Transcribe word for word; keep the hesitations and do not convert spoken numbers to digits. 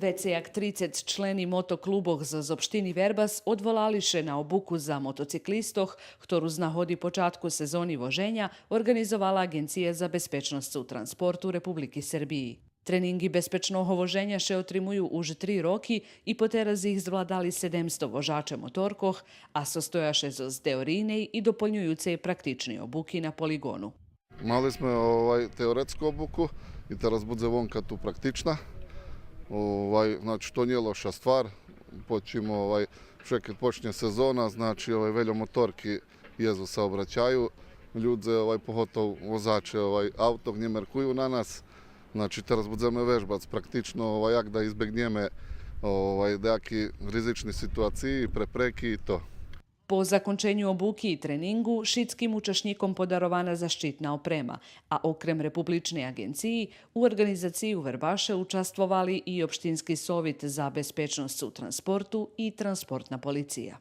Вецей як трицец члени мотоклубох зоз општини Вербас одволали ше на обуку за мотоциклистох, хтору з нагоди початку сезони воженя орґанизовала Аґенция за безпечносц у транспорту Републики Сербиї. Тренинґи безпечного воженя ше отримую уж три роки и потераз их звладали седемсто вожаче моторкох, а состоя ше зоз теорийней и дополнююцей практичней обуки на полиґону. Мали зме, овай, теоретску обуку и тераз будзе вонка ту практична. Овай, значи, то нє лоша ствар. Почим, овай, вше кед почнє сезона, значи, овай, вельо моторки єст у саобрацаю. Людзе, овай, поготов возаче, овай, автох нє меркую на нас. Значи, тераз будземе вежбац практично, овай, як да избегнєме, овай, даяки ризични ситуациї, препреки и то. По законченю обуки и тренинґу шицким учашнїком подарована защитна опрема, а окрем Републичней аґенциї, у орґанизациї у Вербаше участвовали и Општински совит за безпечносц у транспорту и Транспортна полиция.